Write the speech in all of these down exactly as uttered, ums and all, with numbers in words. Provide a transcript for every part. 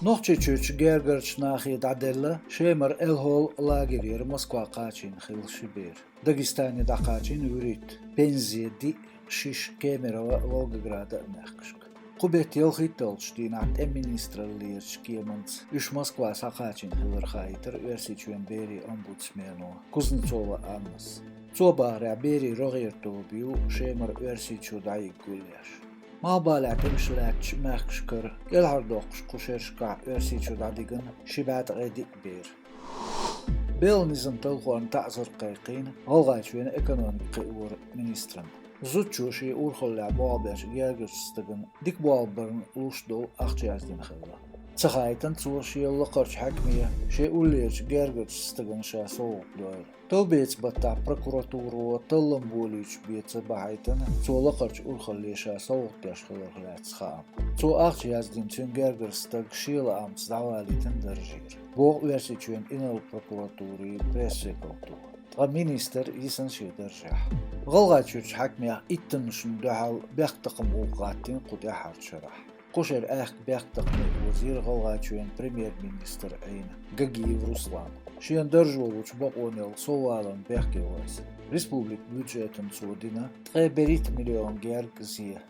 Нохчийчуьрчу гергарчу нахе дӀаделла Шемара Эл-Хьол лагерера Москва кхачийна хилла ши бер. Дагестане дӀакхачийна вуьрхӀитта, пензе диъ, шиша Кемерово, Волгограда а мехкашка. Кху беттан ялхитталгӀачу дийнахь тӀеман министраллерчу кеманца уьш Москва схьакхачийна хилар хаийтира Оьрсийчоьнан берийн омбудсмено Кузнецова Аннас. Цо бахарехь, берийн рогӀера тоба ю Шемара Оьрсийчу дӀайигна гулъеш. Малхбалехь тӀемаш лаьттачу мехкашкара кӀелхьардоккхуш кху шерашкахь Оьрсийчу дӀадигна ши бӀе ткъе диъ бер. Белла низам талхорна таӀзар кхайкхийна ГӀалгӀайчоьнан экономика кхиоран министран. Зудчо шен урхаллехь болх бечу гергарчу стагана дика болх барна луш долу ахча яздина хилла. Ца хаийтина цо шен лакхарчу хьаькаме шен уллерчу гергарчу стагана ша совгӀат дойла. Товбеца баттахь прокуратуро таллам болуьйтуш бен ца бахьийтина цо лакхарчу урхалле ша совгӀат деш хиларх лаьцна хаам. Цо ахча яздина цуьнан гергара стаг шен лаамца дӀавалийтина даржера, боху Оьрсийчоьнан инарла прокуратурин пресс-секретаро. Ткъа министр йисна шен даржехь. ГӀалгӀайчуьрчу хьаькамех иттаннашна дуьхьал бехктакхаман гӀуллакх гӀаттийна кху тӀаьххьарчу шарахь. Кху шеран аьхка бехктакхаме озийра ГӀалгӀайчоьнан премьер-министр Ӏийна Гагиев Руслан. Шена даржо лучу бакъонел совваларна бехке ву иза. Республикан бюджетана цо дина ткъе берхӀитта миллион герга зе.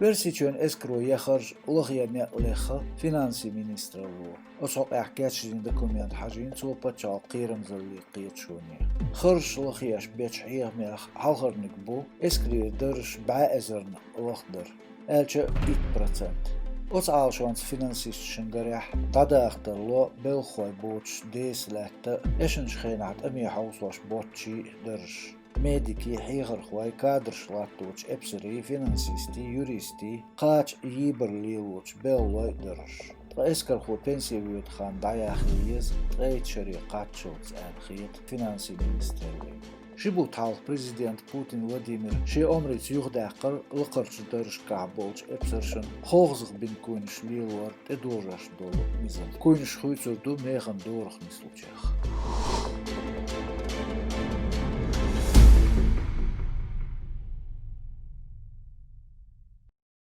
Оьрсийчоьнан эскаро ян харж лахъян некъ лехна финансийн министралло. Оцу хьокъехь кечдина документ хьажийна цо пачхьалкхан кхерамзаллин кхеташоне. Харжаш лахъеш бечу хьехамех хьалхарниг бу эскарера даржаш бӀе эзарна лахдар, аьлча а итт процент. Оцу Ӏалашонца финансисташна гарехь, дӀадахатарло белхахой боцуш деса лаьтта, эшначу хенахь тӀаме хьовсош боцчийн даржаш, медикийн, хьехархойн, кадраш латточу эпсарийн, финансистийн, юристийн, кхача йийбар лелочу белхалойн даржаш. Ткъа эскархо пенсе воьду хан дӀаяха еза ткъе итт шаре кхаччалц аьлла хета финансийн министраллина. Ши бутт хьалха президент Путин Владимира шен омрица юхадаьккхира лакхарчу даржашкахь болчу эпсаршна холхазах бина куйнаш лелор тӀедожош долу низам. Куйнаш хуьйцур ду механа дорах нислучех.